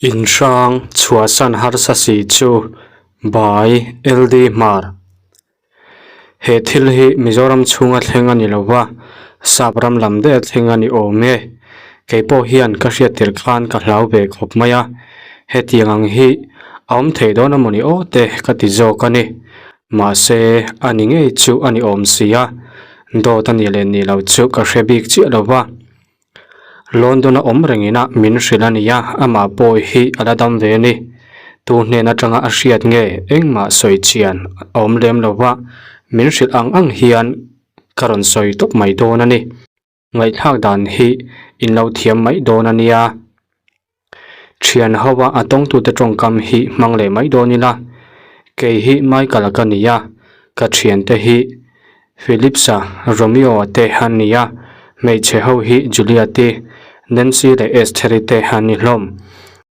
In hrang chhuahsan harsa si chu by LD Hmar. He thil hi Mizoram chhunga thleng a ni lo va, sap ram lam daih a thleng a ni awm e. Kei pawh hian ka hriat tir khan ka hlau ve khawp mai a, hetiang ang hi a awm thei dawn a mawni aw te ka ti zawk a ni. Mahse, a ni ngei chu a ni awm si a, dawt a nih leh nih loh chu ka hre bik chiah lo va. London a awm reng ina min hrilh a nia, amah pawh hi a la dam ve a ni. Tu hnen atanga a hriat nge engmah sawi chian a awm lem lo va, min hrilh ang ang hian ka rawn sawi tawp mai dawn a ni. Ngaihthlak dan hi in lo thiam mai dawn a nia. Thian ho a a tawngtute tawngkam hi hmang leh mai dawn ila, kei hi Michael-a ka ni a, ka thiante hi Phillips-a, Romeo-a te an ni a, hmeichhe ho hi Juliet-i, Nancy leh Esther-i te an ni hlawm.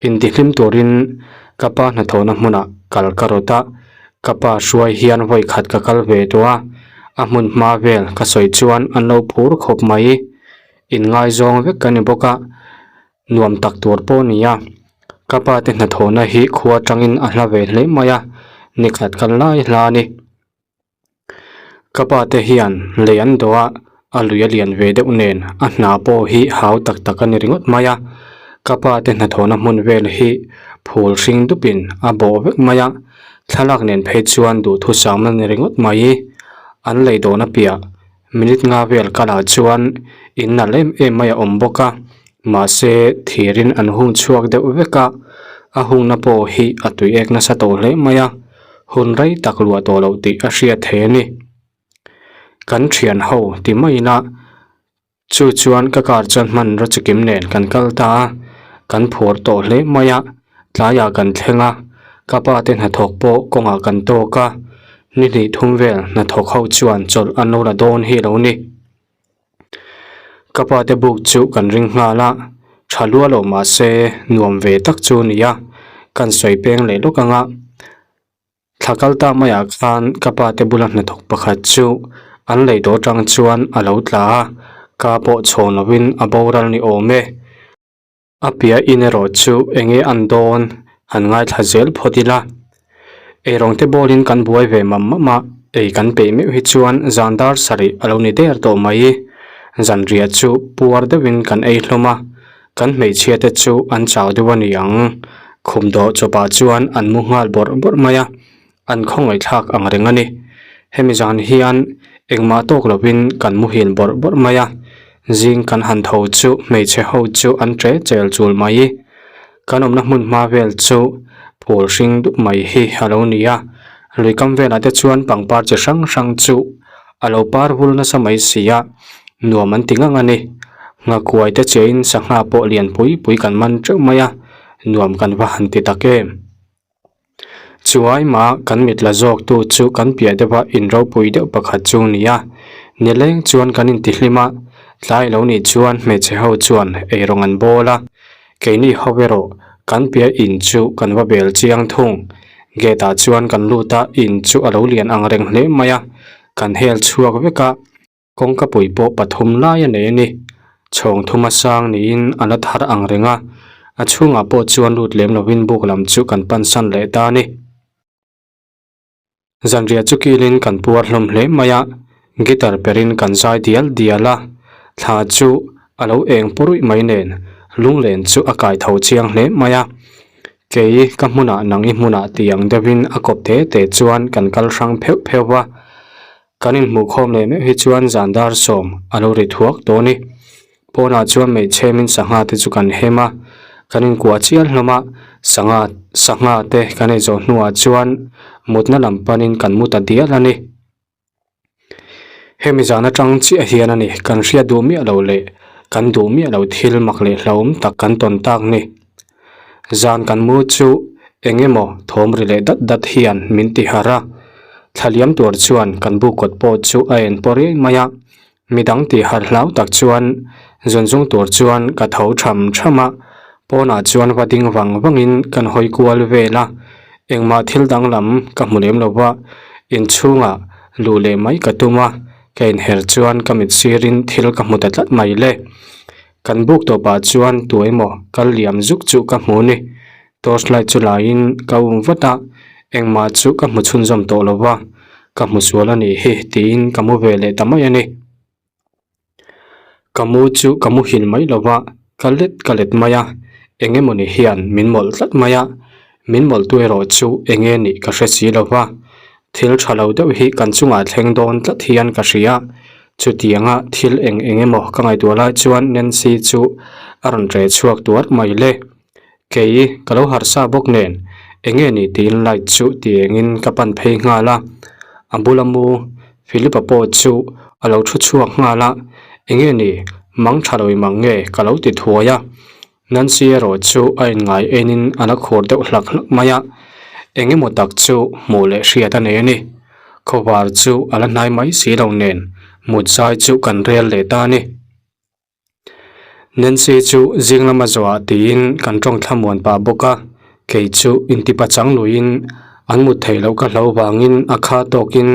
Intihlim turin ka pa hnathawhna hmunah kal ka rawt a, ka pa hruai hian vawi khat ka kal ve tawh a, a hmun hma vel ka sawi chuan an lo phur khawp mai. Inngaizawng vek ka ni bawk a. Nuam tak tur pawh a ni a, ka pa te hnathawhna hi khua atangin a hla ve hle mai a, nikhat kal lai hla a ni. Ka pa te hian lei an dawh a, a lui a lian ve deuh nen a hna pawh hi hau tak tak a ni ringawt mai a, ka pa te hnathawhna hmun vel hi phul hring dupin a bawh vek mai a, thlalak nen phei chuan duhthusam a ni ringawt mai. An lei dawhna piah Minute nga vel kalah chuan in nalh em em mai a awm bawk a, mahse thirin an hung chhuak deuh vek a, a hungna pawh hi a tuiek nasa tawh hle mai a, hun rei tak luah tawh loh tih a hriat thei a ni. Kan thian ho ti maiin a, chu chuan ka car chuan hmanraw chikim nen kan kal ta a, kan phur tawh hle mai a, tlaiah kan thleng a, ka pa te hnathawk pawh kawngah kan tawk a. Ni hnih thum vel hnathawk ho chuan chawlh an lo la dawn hi lo ni. Ka pa te buk chu kan ring nghal a, tha lua lo mah se nuam ve tak chu a ni a, kan sawi peng leh lawk ang a. Thla kal ta maiah khan ka pa te bula hnathawk pakhat chu an lei tawh atang chuan a lo tla a, ka pawh chhawn lovin a boral ni awm e. A piah in erawh chu eng nge an dawn han ngaithla zel phawt ila. Eirawng te bawlin kan buai ve mam mam a, ei kan peih meuh hi chuan zan dar sarih a lo ni der tawh mai. Zanriah chu puar deuhin kan ei hlawm a, kan hmeichhia te chu an chau deuh a ni ang. Khum dawh chawpah chuan an mu nghal bawrh bawrh mai a, an khawngaihthlak ang reng a ni. Hemi zan hian engmah tawk lovin kan muhil bawrh bawrh mai a, zing kan han tho chu hmeichhe ho chu an tre chel chul mai. Kan awmna hmun hma vel chu phul hring dup mai hi a lo ni a, lui kam velah te chuan pangpar chi hrang hrang chu a lo par vul nasa mai si a, nuam an ti ngang a ni. Nghakuai te chein sangha pawh lian pui pui kan man teuh mai a, nuam kan va han ti tak em. Chuaima kan mit la zawk tu chu kan piah deuh a in ropui deuh pakhat chu a ni a, nileng chuan kan intihlim a, tlai lo nih chuan hmeichhe ho chuan eirawng an bawl a, keini ho erawh kan piah in chu kan va bel chiang thung. Gate ah chuan kan lut a, in chu a lo lian ang reng hle mai a, kan hel chhuak vek a. Kawngka pui pawh pathum lai a nei a ni. Chhawng thuma sang niin a la thar ang reng a, a chhungah pawh chuan lut lem lovin buk lam chu kan pan san leh ta a ni. Zanriah chu kilin kan puar hlawm hle mai a, guitar perin kan zai dial dial a, thla chu a lo eng puruih mai nen lunglen chu a kai tho chiang hle mai a. Kei ka hmunah nang i hmunah tih ang deuhin a kawp te te chuan kan kal hrang pheuh pheuh va. Kan inhmuhkhawm leh meuh hi chuan zan dar sawm a lo ri thuak tawh a ni. Pawnah chuan hmeichhe min sangha te chu kan hem a, kan inkuah chial hlawm a, sangha sangha te kan ei zawh hnuah chuan mutna lam panin kan mu ta dial a ni. Hemi zan atang chiah hian a ni kan hriat duh miah lo leh kan duh miah lo thil mak leh hlauhawm tak kan tawn tak ni. Zan kan mu chu eng emaw thawm ri leh dat dat hian min ti harh a, thla liam tur chuan kan bu kawt pawh chu a en pawh riai mai a, midang tih harh hlau tak chuan zun zung tur chuan ka tho tham tham a, pawnah chuan va ding vang vangin kan hawi kual vel a, engmah thil danglam ka hmu lem lo va, inchhungah luh leh mai ka tum a, ka inher chuan ka mit sirin thil ka hmu ta tlat mai le. Kan buk tawpah chuan tu emaw kal liam zuk chu ka hmu ni. Torch light chu laiin ka um vat a, engmah chu ka hmu chhunzawm tawh lo va, ka hmu sual a nih hi tiin ka mu ve leh ta mai a ni. Ka mu chu ka muhil mai lo va, ka let ka let mai a, eng emawni hian min mawlh tlat mai a, min mawlhtu erawh chu eng nge nih ka hre si lo va, thil tha lo deuh hi kan chungah thleng dawn tlat hian ka hria, chutianga thil eng eng emaw ka ngaihtuah lai chuan Nancy chu a rawn reh chhuak tuar mai le. Kei ka lo harsa bawk nen eng nge ni tiin light chu ti engin ka pan phei nghal a, a bula mu Philip-a pawh chu a lo thu chhuak nghal a, eng nge ni mang tha lo i mang nge ka lo ti thuai a, Nancy erawh chu a inngai enin a la khur deuh hlak hlak mai a, eng emaw tak chu hmuh leh hriat a nei a ni. Khawvar chu a la hnai mai si lo nen mut zai chu kan rel leh ta a ni. Nancy chu zing lama zawhah tiin kan tawng thlamuan pah bawk a, kei chu intipa chang luiin an mut theih loh ka hlo vangin a kha tawkin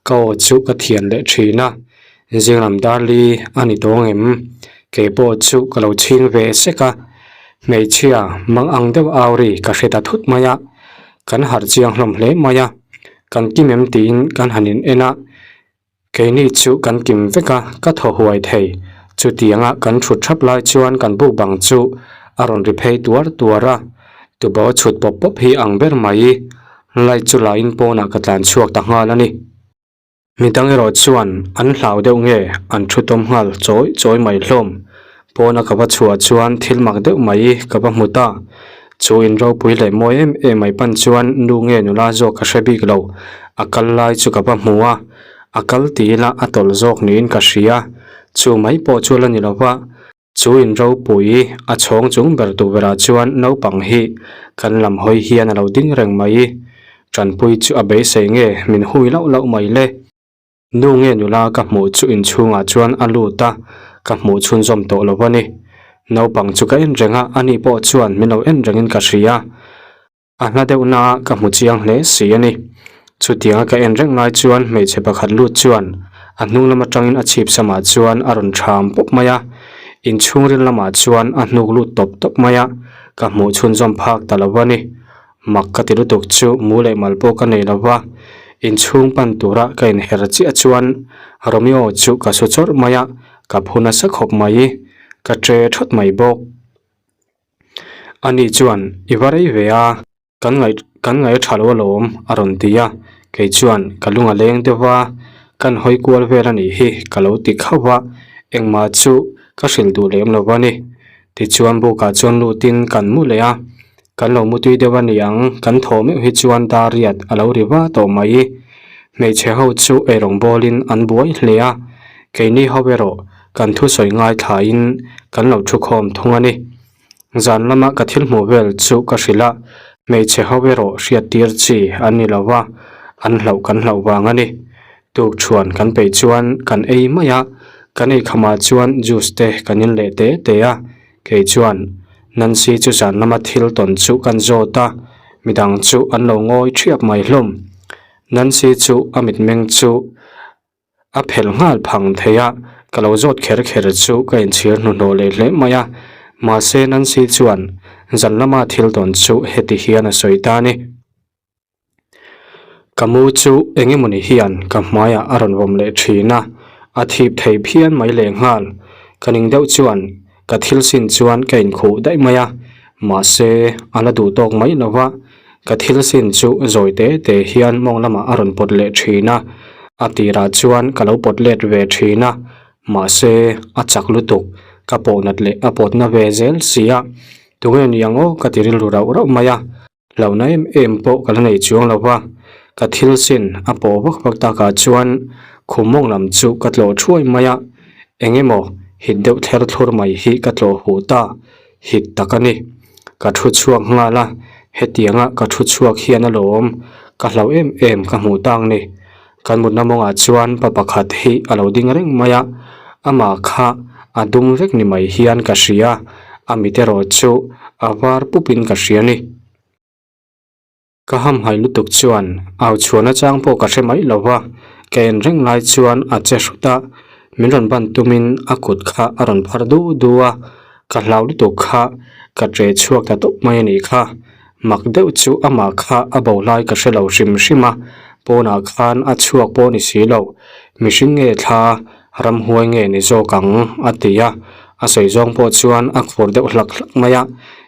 ka aw chu ka thian leh thin a, zing lam darli a ni tawng em? Kei pawh chu ka lo chhing ve sek a, hmeichhia mang ang deuh au ri ka hre ta thut mai a, kan harh chiang hlawm hle mai a, kan kim em tiin kan han in en a. Keini chu kan kim vek a, ka thaw huai thei. Chutianga kan thut thap lai chuan kan buk bang chu a rawn ri phei tuar tuar a, tubo chhut pawp pawp hi ang ber mai. Light chu lain pawnah ka tlan chhuak ta nghal a ni. Midang erawh chuan an hlau deuh nge an thu tawm nghal chawi chawi mai hlawm. Pawna ka va chhuah chuan thil mak deuh mai ka va hmu ta. Chu in ropui leh mawi em em mai pan chuan nu nge nula zawk ka hre bik lo. A kal lai chu ka va hmu a, a kal ti ila a tawlh zawk niin ka hria. Chu mai pawh chu la ni lo va, chu in ropui a chhawng chung ber tur berah chuan naupang hi kan lam hawi hian a lo ding reng mai. Tanpui chu a beisei nge min hui lauh lauh mai le. Nu nge nula ka hmuh chu inchhungah chuan a lut a, ka hmuh chhunzawm tawh lo a ni. Naupang chu ka en reng a, ani pawh chuan min lo en rengin ka hria. A hla deuh naah ka hmu chiang hle si a ni. Chutianga ka en reng lai chuan hmeichhe pakhat lut chuan a hnung lam atangin a chhip samah chuan a rawn ṭham pawp mai a, inchhungril lamah chuan a hnuk lut tawp tawp mai a, ka hmuh chhunzawm phak ta lo a ni. Mak ka ti lutuk chu mu leh mal pawh ka nei lo va, inchhung pan tura ka inher chiah chuan Romeo chu ka su chawrh mai a, ka phu nasa khawp mai, ka ṭe ṭhawt mai bawk. Ani chuan, I va rei ve a, kan ngaih kan ngaih a ṭha lo alawm, a rawn ti a, kei chuan ka lung a leng deuh va, kan hawi kual vel a nih hi ka lo ti khauh a, engmah chu ka hrilh duh lem lo va ni. Tichuan bukah chuan lutin kan mu leh a. Kan lo mutui deuh a ni ang, kan thaw meuh hi chuan dar riat a lo ri va tawh mai. Hmeichhe ho chu eirawng bawlin an buai hle a, keini ho erawh kan thusawi ngaithlain kan lo thu khawm thung a ni. Zan lama ka thil hmuh vel chu ka hrilh a, hmeichhe ho erawh hriattir chi an ni lo va, an hlauh kan hlauh vang a ni. Tukṭhuan kan peih chuan kan ei mai a, kan eikhamah chuan juice te kan in leh te te a, Kei chuan Nancy chu zan lama thil tawn chu kan zawt a, midang chu an lo ngawi ṭhiap mai hlawm. Nancy chu a mitmeng chu a phelh nghal phang thei a, ka lo zawt kher kher chu ka inchhir hnuhnawh leh hle mai a. Mahse Nancy chuan zan lama thil tawn chu heti hian a sawi ta a ni. Ka mu chu eng emawni hian ka hmaiah a rawn vawm leh thin a, a thip thei phian mai lehnghal. Ka ning deuh chuan ka thil sin chuan ka inkhuh daih mai a, mahse a la duh tawk mai lo va, ka thil sin chu zawi te te hian mawng lamah a rawn pawt leh thin a, a tirah chuan ka lo pawt let ve thin a, mahse a chak lutuk, ka pawhnat leh a pawtna ve zel si a, tunge ni ang aw ka ti rilru rauh rauh mai a. Hlauhna em em pawh ka la nei chuang lo va, ka thil sin a pawh vak vak takah chuan khum mawng lam chu ka tlawh thuai mai a, eng emaw hit deuh thler thlur mai hi ka tlawh huh ta, hit tak a ni. Ka thu chhuak nghal a, hetianga ka thu chhuak hian alawm ka hlauh em em ka hmuh tak ni. Kan mutna mawngah chuan pa pakhat hi a lo ding reng mai a, amah kha a dum vek ni mai hian ka hria, a mit erawh chu a var pupin ka hria ni. Ka hamhai lutuk chuan au chhuahna chang pawh ka hre mai lo va, ka en reng lai chuan a che hrut a, min rawn ban tumin a kut kha a rawn phar du du a, ka hlau lutuk kha ka ṭe chhuak ta tawp mai a nih kha. Mak deuh chu amah kha a bo lai ka hre lo hrim hrim a, pawnah khan a chhuak pawh ni si lo. Mihring nge thla ramhuai nge ni zawk ang a ti a, a sawi zawng pawh chuan a khur deuh hlak hlak mai a,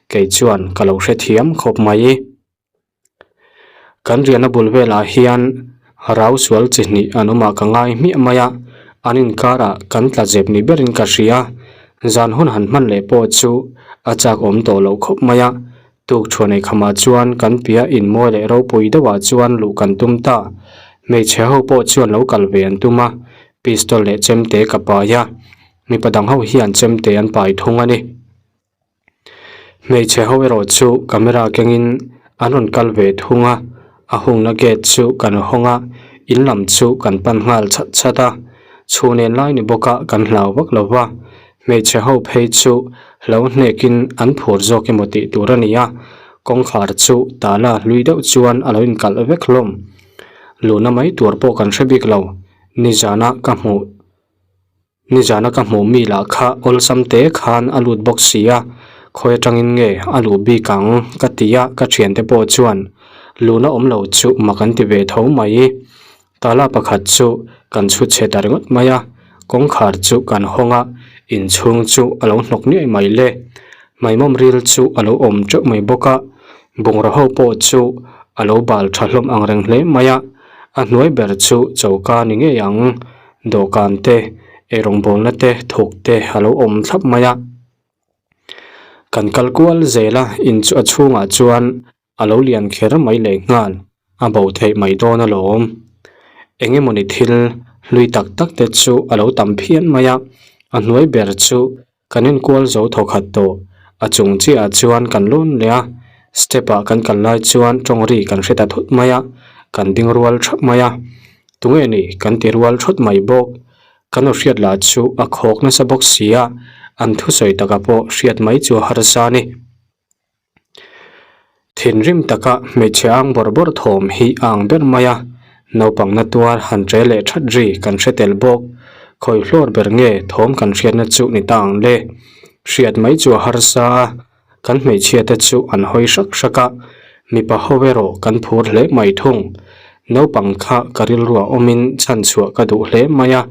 kei chuan ka lo hrethiam khawp mai. Kan riahna bul velah hian rau sual chi hnih an awm ah ka ngai hmiah mai a, an inkarah kan tla zep ni berin ka hria. Zan hun han hman leh pawh chu a chak awm tawh loh khawp mai a, tuk thuan ei khamah chuan kan piah inmawi leh ropui deuhah chuan luh kan tum ta. Hmeichhe ho pawh chuan lo kal ve an tum a, pistol leh chemte ka pai a, mipa dang ho hian chemte an pai thung a ni. Hmeichhe ho erawh chu camera kengin an rawn kal ve thung a, a hungna gate chu kan hawng a, in lam chu kan pan nghal chhat chhat a, chhun en lai ni bawk a kan hlau vak lo va, hmeichhe ho phei chu hlo hnekin an phur zawk emaw tih tur a ni a, kawngkhar chu tala hlui deuh chuan a lo inkalh vek hlawm. Luhna mai tur pawh kan hre bik lo, nizana ka hmuh. Nizana ka hmuh mi lah kha awlsam te khan a lut bawk si a, khawi atangin nge a luh bik ang ka ti a, ka thiante pawh chuan luhna awm lo chu mak an ti ve tho mai. Tala pakhat chu kan chhut chhe ta ringawt mai a, kawngkhar chu kan hawng a, inchhung chu a lo hnawk nuaih mai le. Hmaimawm ril chu a lo awm teuh mai bawk a, bungraw ho pawh chu a lo bal tha hlawm ang reng hle mai a, a hnuai ber chu choka ni ngei ang. Dawhkan te, eirawngbawlna te, thuk te a lo awm thlap mai a. Kan kal kual zel a, in chu a chhungah chuan a lo lian kher mai leh nghal, a bo theih mai dawn alawm. Eng emawni thil hlui tak tak te chu a lo tam phian mai a, a hnuai ber chu Kan enkual zo thawkhat tawh. A chung chiahah chuan kan lawn leh a, step ah kan kal lai chuan tawng ri kan hre ta thut mai a, kan ding rual thap mai a. Tunge ni kan ti rual thawt mai bawk. Kan aw hriat lah chu a khawk nasa bawk si a, an thusawi taka pawh hriat mai chu a harsa a ni. Thinrim taka hmeichhe ang bawrh bawrh thawm hi a ang ber mai a, naupang na tuar han ṭe leh ṭhat ri kan hre tel bawk. Khawi hlawr ber nge thawm kan hriatna chu ni ta ang le? Hriat mai chu a harsa a, kan hmeichhia te chu an hawi hrak hrak a, mipa ho erawh kan phur hle mai thung. Naupang kha ka rilruah awmin chhanchhuah ka duh hle mai a.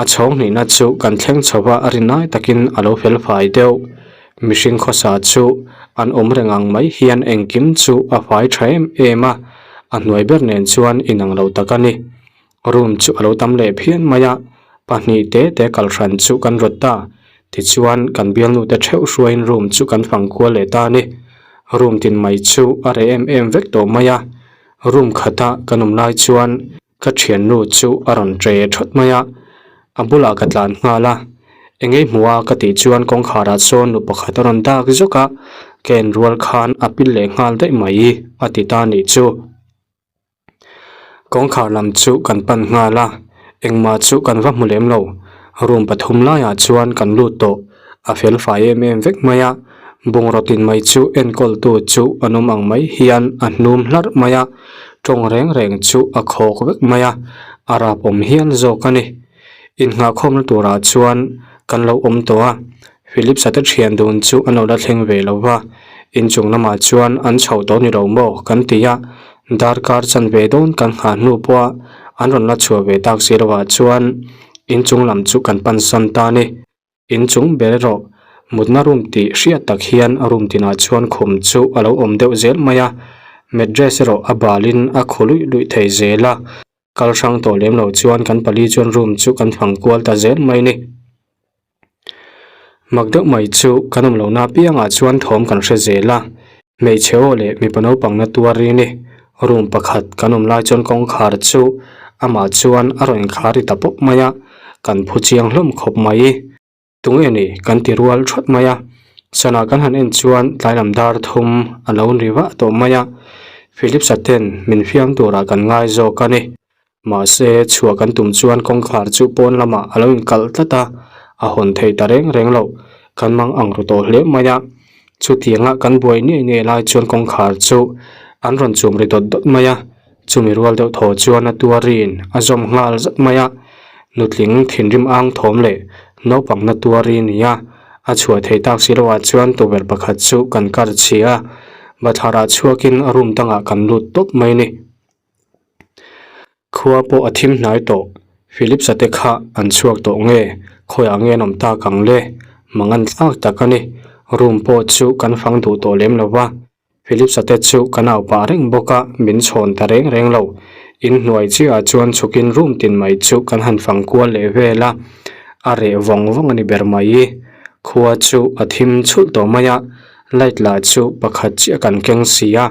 A chhawng hnihna chu kan thleng chho va a rinai takin a lo fel fai deuh. Mihring khawsa chu an awm reng ang mai hian engkim chu a fai tha em em a, a hnuai ber nen chuan inang lo tak a ni. Room chu a lo tam leh phian mai a, pahnih te te kal hran chu kan rawt ta. Tichuan kan bialnu te theuh hruaiin room chu kan fang kual leh ta a ni. Room tin mai chu a reh em em vek tawh mai a, room khata kan awm lai chuan Ka thiannu chu a rawn ṭe ṭhawt mai a, a bulah ka tlan nghal a, engei hmu a ka tih chuan kawngkharah sawn nu pakhat a rawn dak zawk a, ka en rual khan a pil leh nghal daih mai a ti ta nih chu. Kawngkhar lam chu kan pan nghal a, engmah chu kan va hmu lem lo, room pathum laiah chuan kan lut tawh. A fel fai em em vek mai a, bungraw tin mai chu enkawltu chu an awm ang mai hian a hnum hlarh mai a, tawng reng reng chu a khawk vek mai a, a rap awm hial zawk a ni. Innghahkhawmna turah chuan kan lo awm tawh a, Phillips-a te thian dun chu an lo la thleng ve lo va, inchung lamah chuan an chho tawh ni lo maw kan ti a, darkar chanve dawn kan nghah hnu pawha an rawn la chhuah ve tak si lovah chuan inchung lam chu kan pansan ta a ni. Inchung ber erawh mutna room tih hriat tak hian a room tinah chuan khum chu a lo awm deuh zel mai a, mattress erawh a balin a khaw luih luih thei zel a, kal hrang tawh lem lo chuan kan pali chuan room chu kan fang kual ta zel mai ni. Mak deuh mai chu kan awm lohna apiangah chuan thawm kan hre zel a, hmeichhe aw leh mipa naupang na tuar ri ni. Room pakhat kan awm lai chuan kawngkhar chu amah chuan a rawn inkhar ri ta pawp mai a. Kan phu chiang hlawm khawp mai. Tunge ni kan ti rual thawt mai a. Sana kan han en chuan tlai lam dar thum a lo ri vah tawh mai a. Philipsa ten min fiam turah kan ngai zawk a ni. Mahse chhuah kan tum chuan kawngkhar chu pawn lamah a lo inkalh tlat a, a hawn thei ta reng reng lo. Kan mang ang ru tawh hle mai a. Chutianga kan buai niai niai lai chuan kawngkhar chu an rawn chum ri dawt dawt mai a. Chumi rual deuh thaw chuan a tuarin a zawm nghal zat mai a, nutling thinrim ang thawm leh naupang na tuari nia a chhuah thei tak si loah chuan tukverh pakhat chu kan kar chhi a. Bathlarah chhuakin room dangah kan lut tawp mai a ni. Khua pawh a thim hnai tawh. Phillips-a te kha an chhuak tawh nge? Khawiah nge an awm tak ang le? Mangan thlak tak a ni. Room pawh chu kan fang duh tawh lem lo va. Phillips-a te chu kan au pah reng bawk a, min chhawn ta reng reng lo. In hnuai chiahah chuan chhukin room tin mai chu kan han fang kual leh vel a, a reh vawng vawng a ni ber mai. Khua chu a thim chhulh tawh mai a, light lah chu pakhat chiah kan keng si a,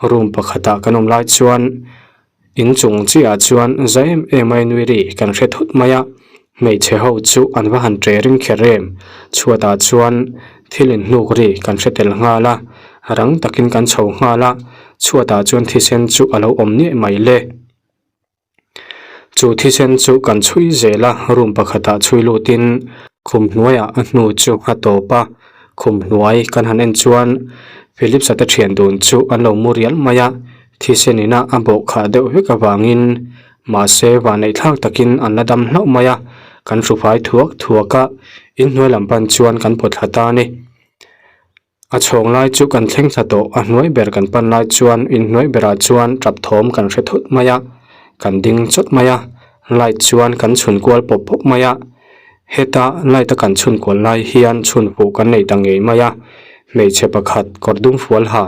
room pakhatah kan awm lai chuan In chung chiah chuan za em em a nui ri kan hre thut mai a, hmeichhe ho chu an va han ṭe ring kher em. Chhuatah chuan thil inhnuk ri kan hre tel nghal a, rang takin kan chho nghal a, chhuatah chuan thisen chu a lo awm niah mai le. Chu thisen chu kan chhui zel a, room pakhatah chhui lutin khum hnuaiah a hnu chu a tawp a, khum hnuai kan han en chuan Phillips-a te ṭhian dun chu an lo mu rial mai a. Thisen ina a bawh khah deuh vek avangin mahse vanneih thlak takin an la dam hlauh mai a, kan hrufai thuak thuak a, inhnuai lam pan chuan kan pawt thla ta a ni. A chhawng lai chu kan thleng thla tawh, a hnuai ber kan pan lai chuan inhnuai berah chuan tap thawm kan hre thut mai a, kan ding chawt mai a, light chuan kan chhun kual pawp pawp mai a, heta light a kan chhun kual lai hian chhun fuh kan nei ta ngei mai a, hmeichhe pakhat kawr dum fual ha.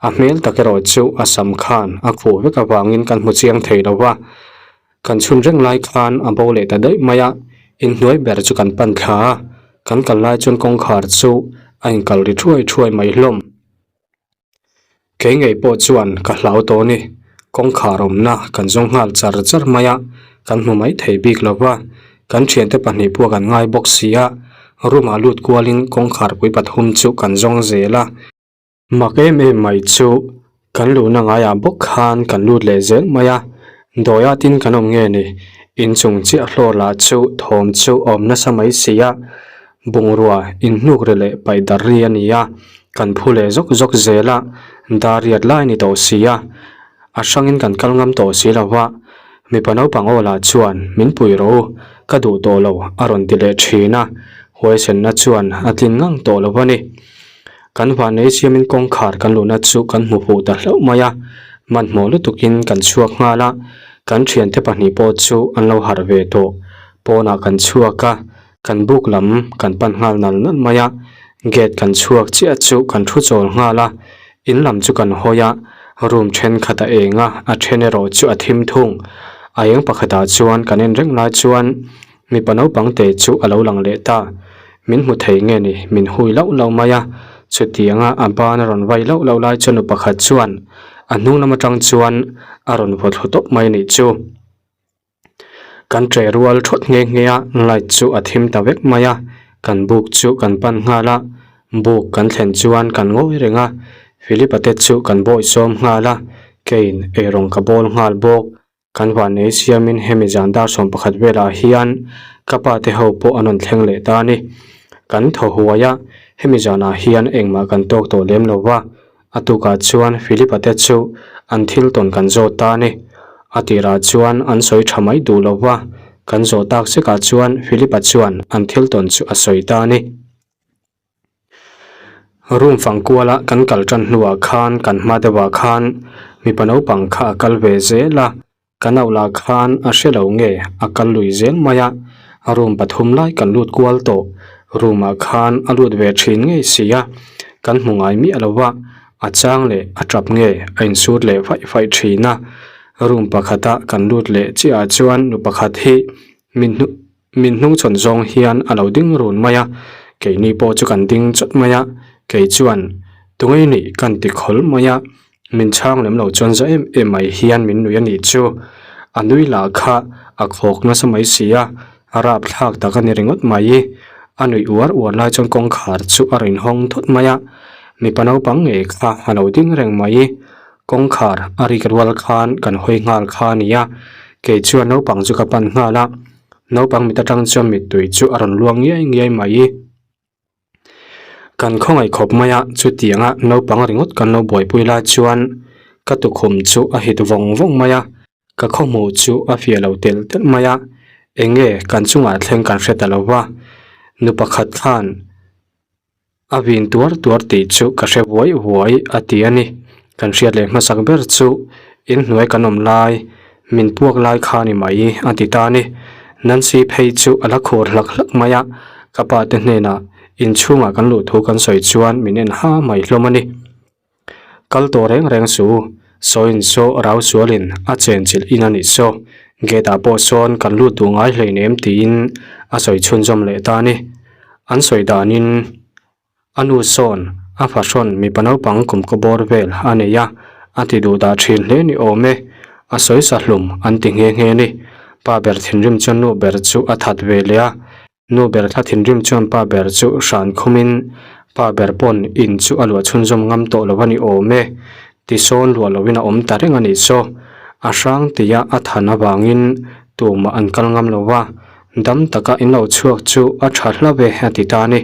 A hmel tak erawh chu a sam khan a khuh vek avangin kan hmu chiang thei lo va, kan chhun reng lai khan a bo leh ta daih mai a, inhnuai ber chu kan pan thla a, kan kal lai chuan kawngkhar chu a inkal ri thuai thuai mai hlawm. Kei ngei pawh chuan ka hlau tawh a ni, kawngkhar awmna kan zawng nghal char char mai a, kan hmu mai thei bik lo va, kan thiante pahnih pawh kan ngai bawk si a, room ah lut kualin kawngkhar pui pathum chu kan zawng zel a. Mak em em mai chu kan luhna ngaiah bawk khan kan lut leh zel mai a, dawi atin kan awm nge ni, inchung chiah hlawr lah chu thawm chu a awm nasa mai si a, bungrua inhnuk ri leh paih dar ri a ni a, kan phu leh zawk zawk zel a, dar riat lai a ni tawh si a, a hrangin kan kal ngam tawh si lo va, mipa naupang aw lah chuan min pui rawh u, ka duh tawh lo a rawn ti leh thin a, huaisenna chuan a tlin ngang tawh lo a ni. Kan vanlei siamin kawngkhar kan luhna chu kan hmu fuh ta hlauh mai a, hmanhmawh lutukin kan chhuak nghal a, kan thiante pahnih pawh chu an lo harh ve tawh. Pawnah kan chhuak a, kan buk lam kan pan nghal nal nal mai a, gate kan chhuak chiah chu kan thu chawl nghal a, in lam chu kan hawi a, room thenkhat a eng a, a then erawh chu a thim thung. A eng pakhatah chuan kan en reng lai chuan Mipa naupang te chu a lo lang leh ta. Min hmu thei nge ni, min hui lauh lauh mai a. Chutianga a ban a rawn vai lauh lauh lai chuan nu pakhat chuan a hnung lam atang chuan a rawn vaw thlu tawp mai nih chu. Kan ṭe rual ṭhawt nghe nghe a, light chu a thim ta vek mai a. Kan buk chu kan pan nghal a, buk kan thlen chuan kan ngawi reng a. Philip-a te chu kan bawisawm nghal a, keiin eirawng ka bawl nghal bawk. Kan vanei siamin hemi zan dar 11 velah hian ka pa te ho pawh an rawn thleng leh ta a ni. Kan thaw huai a, hemi zanah hian engmah kan tawk tawh lem lo va, a tukah chuan Philip-a te chu an thil tawn kan zawt ta a ni. A tirah chuan an sawi tha mai duh lo va, kan zawh tak sekah chuan Philip-a chuan an thil tawn chu a sawi ta a ni. Room fang kuala kan kal tan hnuah khan kan hma deuhah khan mipa naupang kha a kal ve zel a, kan auh lah khan a hre lo nge a kal lui zel mai a, room pathum lai kan lut kual tawh, room ah khan a lut ve thin ngei si a, kan hmu ngai miah lo va, a chang leh a tap nge a insut leh faih faih thin a, room pakhata kan lut leh chiah ah chuan nu pakhat hi min hnu. Min hnungchhawn zawng hian a lo ding run mai a, keini pawh chu kan ding chawt mai a, kei chuan Tunge nih kan ti khawl mai a, min chhang lem lo chuan za em em mai hian min nui a nih chu. A nui lah kha a khawk nasa mai si a, a rap thlak tak a ni ringawt mai. A nuih uar uar lai chuan kawngkhar chu a rawn hawng thut mai a, mipa naupang ngei kha a lo ding reng mai. Kawngkhar a rik rual khan kan hawi nghal kha a ni a, kei chuan naupang chu ka pan nghal a, naupang mit atang chuan mittui chu a rawn luang ngiai ngiai mai. Kan khawngaih khawp mai a, chutianga naupang ringawt kan lo buaipui lai chuan ka tukhum chu a hit vawng vawng mai a, ka khawhmuh chu a fiah lo telh telh mai a, eng nge kan chungah thleng kan hre ta lo va, nu pakhat khan. A vin tuar tuar tih chu ka hre vuai vuai a ti a ni. Kan hriat leh hmasak ber chu inhnuai kan awm lai, min puak lai kha ni mai a ti ta a ni. Nancy phei chu a la khur hlak hlak mai a, ka pa te hnenah inchhungah kan luh thu kan sawi chuan min en ha mai hlawm a ni. Kal tawh reng reng su, sawiin saw rau sualin a chenchilh in a nih saw, gate ah pawh sawn kan lut duh ngai hleinem tiin a sawi chhunzawm leh ta a ni. An sawi danin a nu sawn a fahrawn mipa naupang kumkaw bawr vel a nei a, a ti duh dah thin hle ni awm e, a sawi sa hlum an ti nghe nghe a ni. Pa ber thinrim chuan nu ber chu a that ve leh a, Nu ber thla thinrim chuan pa ber chu hran khumin pa ber pawn in chu a luah chhunzawm ngam tawh lo a ni awm e. Tisawn luah loin a awm ta reng a nih saw. A hrang tia a than avangin tumah an kal ngam lo va, dam taka in lo chhuak chu a tha hlauh e a ti ta a ni.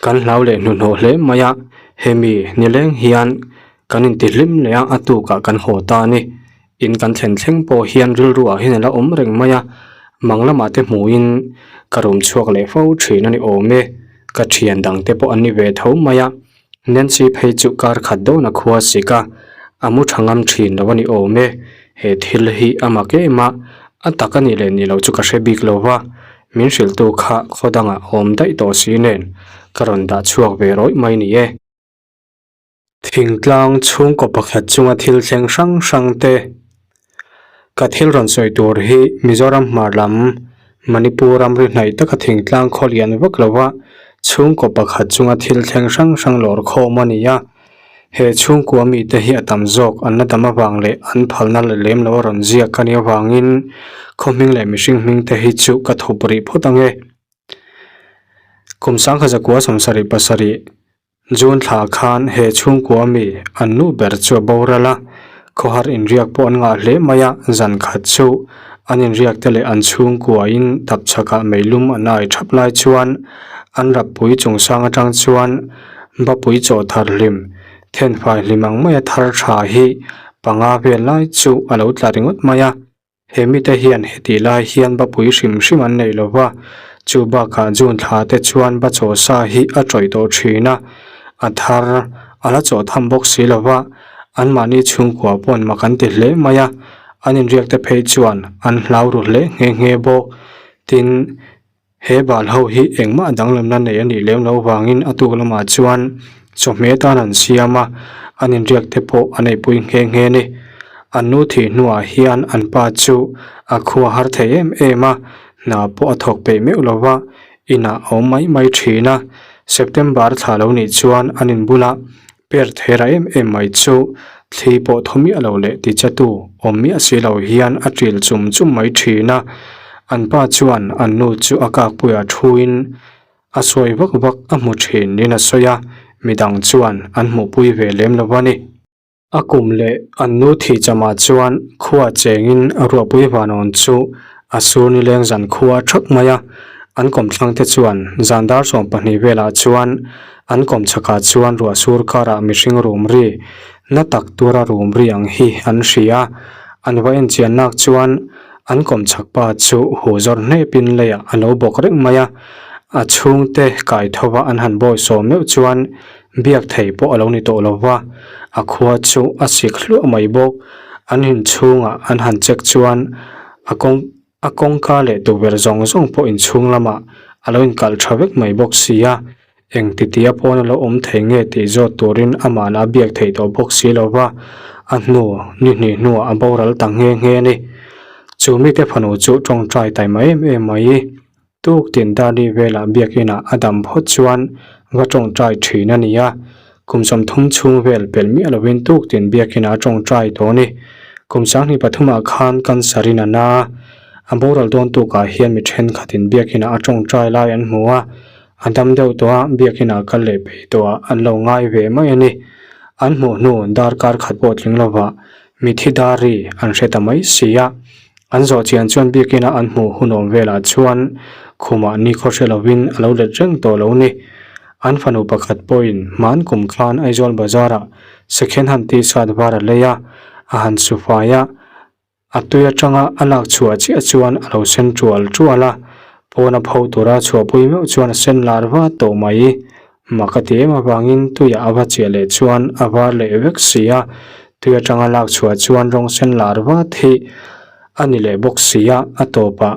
Kan hlau leh hnuhnawh hle mai a, hemi nileng hian kan intihlim leh a, a tukah kan haw ta a ni. In kan thlen thleng pawh hian rilru ah hian a la awm reng mai a, mang lamah te hmuhin ka rum chhuak leh fo thin a ni awm e, ka thian dang te pawh an ni ve tho mai a. Nancy phei chu kar khat dawn a khua sik a, a mu tha ngam thin lo a ni awm e. He thil hi a mak em a, a tak a nih leh nih loh chu ka hre bik lo va, min hrilhtu kha khaw dangah awm daih tawh si nen ka rawn dah chhuak ve rawih mai ni e. Thingtlang chhungkaw pakhat chunga thil thleng hrang hrang te ka thil rawn sawi tur hi Mizoram hmar lam Manipur ramri hnaih taka thingtlang khaw lian vak lova chhungkaw pakhat chunga thil thleng hrang hrang lawr khawm a ni a. He chhungkua mite hi a tam zawk an la dam avang leh an phalna la lem lo a rawn ziak a nih avangin khaw hming leh mihring hming te hi chu ka thup rih phawt ang e. Kum sangkha zakua 77 June thla khan he chhungkua mi an nu ber chu a boral a, khawhar inriak pawh an ngah hle mai a, zan khat chu an inriak te leh an chhungkuain tapchhakah meilum an ai thap lai chuan an rappui chungsang atang chuan bapui chaw thar hlim, thenfai hlim ang maia thar tha hi panga vel lai chu a lo tla ringawt mai a. He mite hian hetih lai hian bapui hrim hrim an nei lo va, chu bakah June thla te chuan ba chaw sa hi a tawih tawh thin a, a thar a la chaw tham bawk si lo va, anmahni chhungkua pawn mak an ti hle mai a, an inriak te phei chuan an hlau ru hle nghe nghe bawk. Tin. He bal ho hi engmah danglamna nei a nih lem loh vangin a tuk lamah chuan chawhmeh tan an siam a, an inriak te pawh an eipui nghe nghe a ni. An nu thih hnuah hian an pa chu a khua har thei em em a, hna pawh a thawk peih meuh lo va, inah a awm mai mai thin a. September thla lo nih chuan an inbulah Per thera em em mai chu thli pawh thaw miah lo leh tichatu awm miah si lo hian a ṭil chum chum mai ṭhin a. An pa chuan an nu chu a kakpuiah thuin a sawi vak vak a hmu ṭhin niin a sawi a, midang chuan an hmuhpui ve lem lo a ni. A kum leh an nu thih chamah chuan khua chengin ruahpui vanawn chu a sur nileng zan khua ṭhak mai a. An kawmthlangte chuan zan dar 12 velah chuan An kawm chhakah chuan ruah sur karah mihring rum ri, na tak tura rum ri ang hi an hria. An va enchian nak chuan an kawm chhak pa chu huh zawr hnepin leiah a lo bawk reng mai a. A chhungte kai thova an han bawi sawm meuh chuan biak thei pawh a lo ni tawh lo va, a khua chu a sik hluah mai bawk. An inchhungah an han check chuan a kawng A kawngka leh tukverh zawng zawng pawh inchhung lamah a lo inkalh tha vek mai bawk si a, eng titia pawn a lo awm thei nge tih zawt turin amah la biak theih tawh bawk si lo va, a hnu ni hnih hnuah a boral ta nghe nghe a ni. Chu mite fanu chu tawngtai taima em em mai. Tuk tin Dani velah biakinah a dam phawt chuan va tawngtai thin a ni a, kum 30 chhung vel pelh miah lovin tuk tin biakinah a tawngtai tawh a ni. Kum 23 ah khan cancer in a na a, a boral dawn tukah hian mi thenkhatin biakinah a tawngtai lai an hmu a, a dam deuh tawh a, biakinah kal leh peih tawh ah an lo ngai ve mai a ni. An hmuh hnu darkar khat pawh tling lovah mithi dar ri an hre ta mai si a. An zawh chian chuan biakina an hmuh hun awm velah chuan khumah nikhaw hre lovin a lo let reng tawh lo ni. An fanu pakhat pawhin hman kum khan Aizawl bazarah second hand t-shirt var a lei a, a han su fai a, a tui atanga a lak chhuah chiah chuan a lo sen tual tual a. Pawna pho tura chhuahpui meuh chuan a sen lar vat tawh mai. Mak a ti em avangin tuiah a va chiah leh chuan a var leh vek si a, tui atanga lak chhuah chuan rawng sen lar vat hi a ni leh bawk si a, a tawpah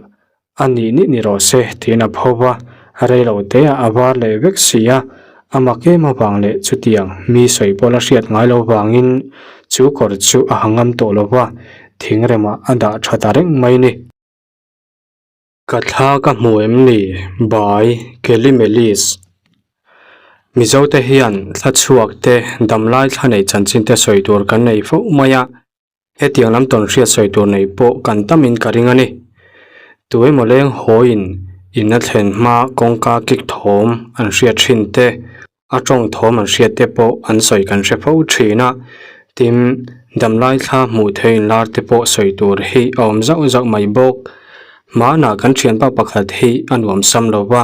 a nih nih ni rawh se tiin a pho va, rei lo te ah a var leh vek si a, a mak em avang leh chutiang mi sawi pawh la hriat ngai lo vangin chu kawr chu a ha ngam tawh lo va, thingremah a dah tha ta reng mai ni. Ka thla ka hmu em ni? By Kelly Melis Mizote hian thla chhuak te damlai thla nei chanchin te sawi tur kan nei fo mai a, hetiang lam tawn hriat sawi tur nei pawh kan tamin ka ring a ni. Tu emaw leng hawiin in a thlen hma kawngka kik thawm an hriat thin te, A tawng thawm an hriat te pawh an sawi kan hre fo thin a, tin, damlai thla hmuh theih inlar te pawh sawi tur hi a awm zauh zauh mai bawk. Hmanah kan thianpa pakhat hi a nuam sam lo va,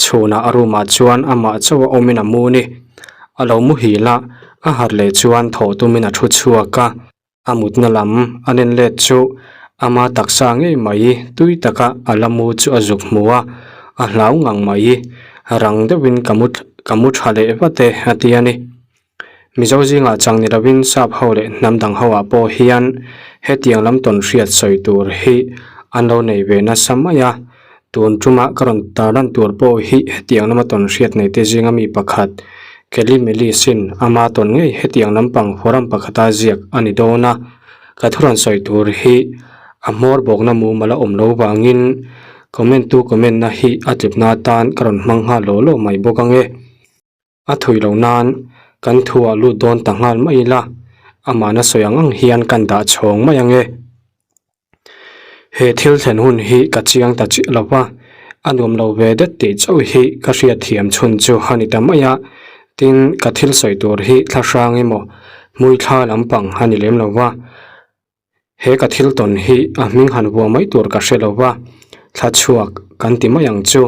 chhunah a room ah chuan amah chauh a awmin a mu ni. A lo muhil a, a harh leh chuan thawh tumin a thu chhuak a. A mutna lam a nen let chu ama taksa ngei mai tui taka a la mu chu a zuk hmu a, a hlau ngang mai. Rang deuhin ka mu ka mu tha leh vat e a ti a ni. Mizo zingah chang ni lovin sap ho leh hnam dang ho ah pawh hian hetiang lam tawn hriat sawi tur hi an lo nei ve nasa mai a, Tun tuma ka rawn tarlan tur pawh hi hetiang lama tawn hriat nei te zinga mi pakhat, Kelly Melis-in ama tawn ngei hetiang lampang forum pakhata ziak a ni dawn a. Ka thu rawn sawi tur hi a hmawr bawkna mumal a awm lo vangin comment tu comment na hi a tlipna atan ka rawn hmang nghal law law mai bawk ange. A thui lo nan kan thu ah lut dawn ta nghal mai ila, amahna sawi ang ang hian kan dah chhawng mai ange. He thil thlen hun hi ka chiang ta chiah lo va, a nuam lo ve det tih chauh hi ka hriatthiam chhun chu a ni ta mai a, tin ka thil sawi tur hi thla hrang emaw hmui thla lampang a ni lem lo va. He ka thil tawn hi a hming han vuah mai tur ka hre lo va, thla chhuak kan ti mai ang chu.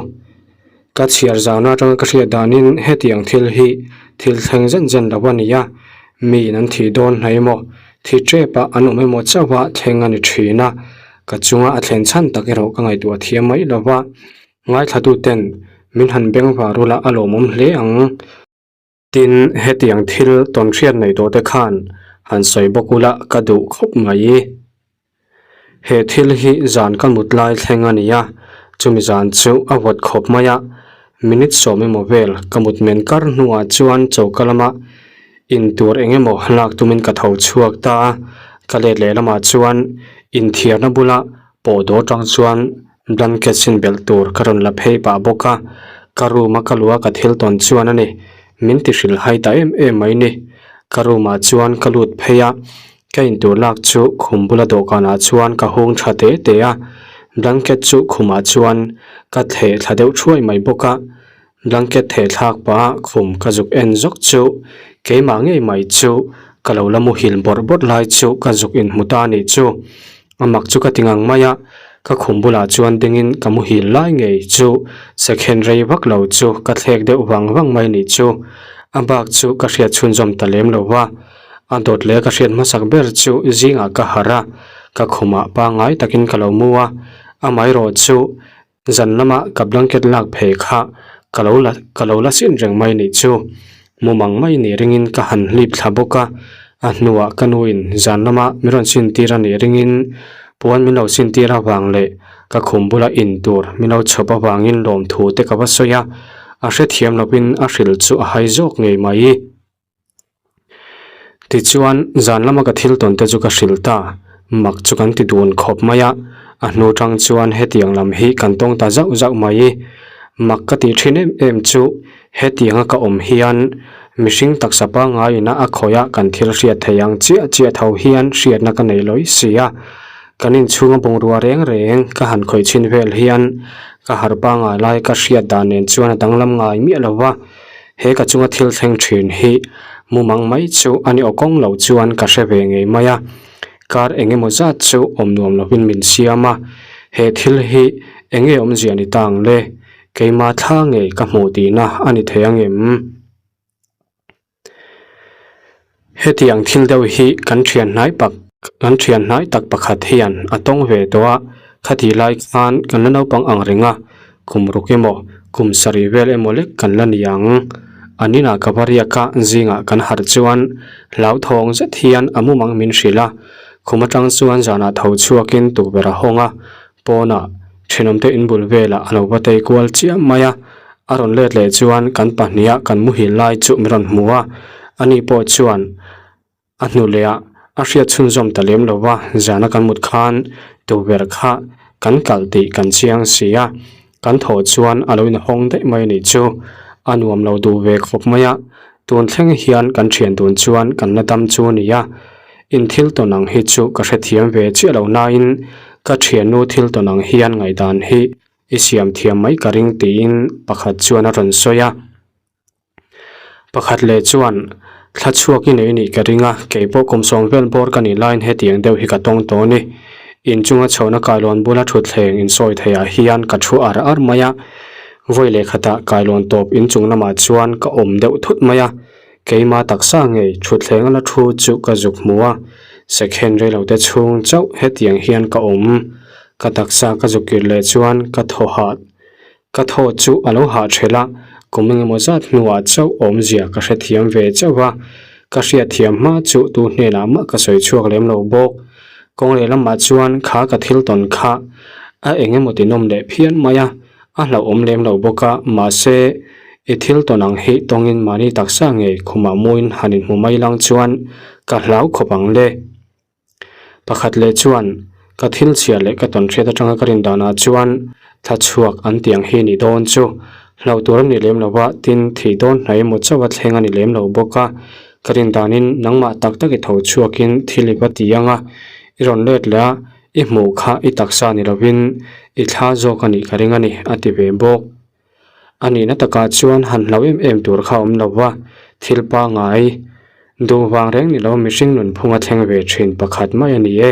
Ka chhiar zana atanga ka hriat danin hetiang thil hi thil thleng zen zen lo a ni a, miin an thih dawn hna emaw, thi tep a an awm emaw chauh a thleng a ni thin a, ka chunga a thlen chhan tak erawh ka ngaihtuah thiam mai lo va, ngaithlatuten min han bengvar ula a lawmawm hle ang. Tin, hetiang thil tawnhriat nei tawh te khan han sawi bawk ula ka duh khawp mai. He thil hi zan ka mut lai thleng a ni a, chumi zan chu a vawt khawp mai a, minute sawm emaw vel ka mut men kar hnuah chuan choka lama intur eng emaw lak tumin ka tho chhuak ta a, ka let leh lamah chuan inthiarna bula pawh dawr tang chuan Blanket sin belh tur ka rawn la phei pah bawk a, ka room a ka luh a ka thil tawn chuan a ni, min ti hrilh hai ta em em mai ni. Ka room ah chuan ka lut phei a, ka intur lak chu khum bula dawhkan ah chuan ka hung tha te te a, blanket chu khum ah chuan ka thleh thla deuh thuai mai bawk a, Blanket theh thlak pah khum ka zuk en zawk chu keimah ngei mai chu ka lo la muhil bawrh bawrh lai chu ka zuk inhmu ta anih chu. A mak chu ka ti ngang mai a, ka khum bulah chuan dingin ka muhil lai ngei chu second rei vak lo chu ka thlek deuh vang vang mai anih chu. A bak chu ka hriat chhunzawm ta lem lo va, a dawt leh ka hriat hmasak ber chu zingah ka harh a, ka khumah pangngai takin ka lo mu a, amaherawh chu Zan lama ka blanket lak phei kha ka lo la ka lo la sin reng mai nih chu. Mumang mai nih ringin ka han hlip thla bawk a, a hnuah ka nuin zan lama min rawn sin tir a nih ringin puan min lo sin tir avang leh ka khum bula in tur min lo chhawp avangin lawmthu te ka va sawi a, a hrethiam lovin a hrilh chu a hai zawk ngei mai. Tichuan, zan lama ka thil tawn te chu ka hrilh ta, mak chu kan ti dun khawp mai a, a hnu tang chuan hetiang lam hi kan tawng ta zauh zauh mai. Mak ka tih thin em em chu hetianga ka awm hian mihring taksa pangaiin a a khawih a kan thil hriat theih ang chiah chiah tho hian hriatna ka nei lawi si a, kan inchhunga bungrua reng reng ka han khawih chhin vel hian ka harh pangai lai ka hriat dan nen chuan a danglam ngai miah lo va. He ka chunga thil thleng thin hi mumang mai chu a ni awkawng lo chuan ka hre ve ngei mai a, kar eng emaw zat chu awm nuam lovin min siam a, he thil hi eng nge awmzia ni ta ang le, keima thla ngei ka hmuh tihna a ni thei ang em? Hetiang thil deuh hi kan thian hnai pak kan thian hnai tak pakhat hian a tawng ve tawh a, khatih lai khan kan la naupang ang reng a. Kum ruk emaw, kum sarih vel emaw lek kan la ni ang. An inah ka va riak a, zingah kan harh chuan hlauthawng zet hian a mumang min hrilh a. Khum atang chuan zanah tho chhuakin tukverh a hawng a, pawnah thenawmte inbul velah a lo va tei kual chiam mai a. A rawn let leh chuan kan pahniha kan muhil lai chu min rawn hmu a, ani pawh chuan A hnu leh ah a hriat chhunzawm ta lem lo va, zana kan mut khan tukverh kha kan kalh tih kan chiang si a, kan thawh chuan a lo inhawng daih mai a nih chu. A nuam lo duh ve khawp mai a, tun thleng hian kan thian dun chuan kan la dam chu a ni a. In thil tawn ang hi chu ka hrethiam ve chiah lo nain ka thiannu thil tawn ang hian ngaihdan hi i siam thiam mai ka ring tiin pakhat chuan a rawn sawi a. Pakhat leh chuan, Thla chhuak i nei nih ka ring a, kei pawh kum sawm vel bawr ka nih laiin hetiang deuh hi ka tawng tawh a ni. Inchunga chhohna kailawn bula thutthleng insawi theiah hian ka thu ar ar mai a. Vawi leh khatah kailawn tawp inchung lamah chuan ka awm deuh thut mai a, keima taksa ngei thutthleng a la thu chu ka zuk hmu a, second reilote chhung chauh hetiang hian ka awm. Ka taksa ka zuk kir leh chuan ka thaw hah Ka thaw chu a lo hah ṭhelh a, kum engemaw zat hnuah chauh awmzia ka hrethiam ve chauh va, ka hriatthiam hma chu tu hnenah mah ka sawi chhuak lem lo bawk. Kawng leh lamah chuan kha ka thil tawn kha a engemaw tinawm leh phian mai a, a hlauhawm lem lo bawk a, mahse i thil tawn ang hi tawngin mahni taksa ngei khumah muin han inhmu mai lang chuan ka hlau khawp ang le. Pakhat leh chuan, Ka thil chhiar leh ka tawn hriat atanga ka rin danah chuan thla chhuak an tih ang hi ni dawn chu. Hlauh tur a ni lem lo va, tin thih dawn hnai emaw chauh a thleng a ni lem lo bawk a. Ka rin danin nangmah tak tak i tho chhuakin thil i va ti ang a, i rawn let leh a, i hmuh kha i taksa ni lovin i thla zawk a nih ka ring a ni, a ti ve bawk. A nihna takah chuan han hlau em em tur kha awm lo va, thil pangngai duh vang reng ni lo mihring nunphunga thleng ve thin pakhat mai a ni e.